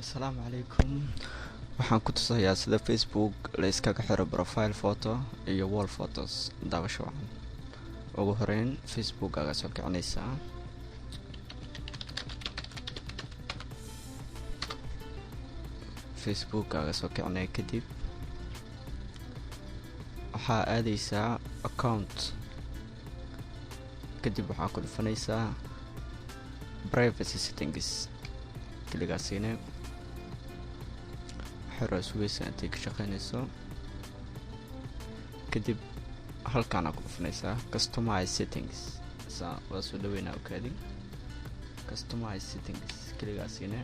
Asalaamu calaykum. Waxaan ku tusayaa sida Facebook la iskaga xiro profile photo iyo wall photos. Daawasho wacan. Ugu horeyn Facebookkaaga soo kicinaysaa. Facebookkaaga soo kicinaya, kadib waxaa aadaysaa account, kadib waxaa ku dhufanaysaa privacy settings. Keligaasiine xeraa sugaysaa intay ka shaqeynayso. Kadib halkaana ku dhufanaysaa customize settings. Saa waa soo dhaweynaa okaadi. Customize settings keligaasiine,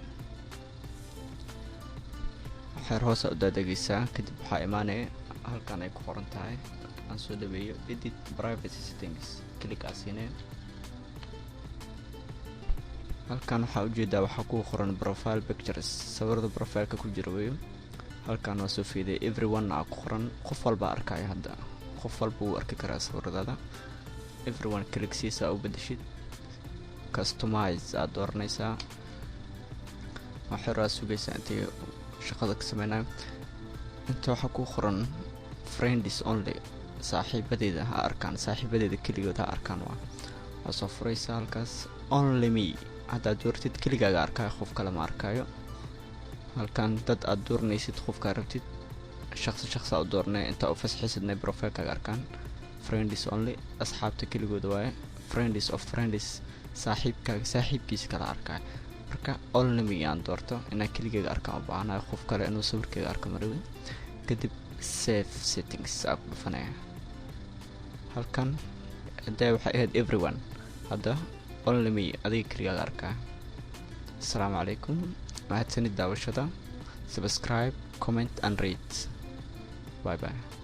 xeer hoosa u daadegaysaa. Kadib waxaa imaanaya halkan ay ku qoran tahay, aan soo dhaweeyo, edit privacy settings. Keligaasiine halkan waxaa ujeedaa waxaa ku qoran profile pictures, sawirada profileka ku jira weyo. Halkan waa soo fiiday, everyone aa ku qoran, qof walba arkayo. Hadda qof walba wuu arki karaa sawiradaada. Everyone kaligsiisa u bedeshid, customize aad dooranaysaa. Waxaraa sugaysaa intay shaqada ka sameynayo. Inta waxaa ku qoran friends only, saaxiibadeeda ha arkaan, saaxiibadeeda keligood ha arkaan. Waa soo furaysaa halkaas. Only me haddaad doortid, keligaaga arkaayo, qof kale ma arkaayo. Halkan dad aad dooranaysid, qofkaa rabtid, shaqsi shaqsi u dooranay, intaa u fasaxisidnay profilekaaga arkaan. Friends only asxaabta keligooda waaye. Friends of friends saaxiibkaaga saaxiibkiisa kala arkaayo. Marka only me aan doorto, inaan keligeyga arkaan u baahanayo, qof kale inuu sawirkeyga arko marabin. Kadib save settings aa ku dhufanaya. Halkan hadee waxay ahayd everyone, hadda only me, adiga keligaaga arkaa. Asalaamu calaykum, mahadsanid daawashada. Subscribe, comment and rate. Bye bye.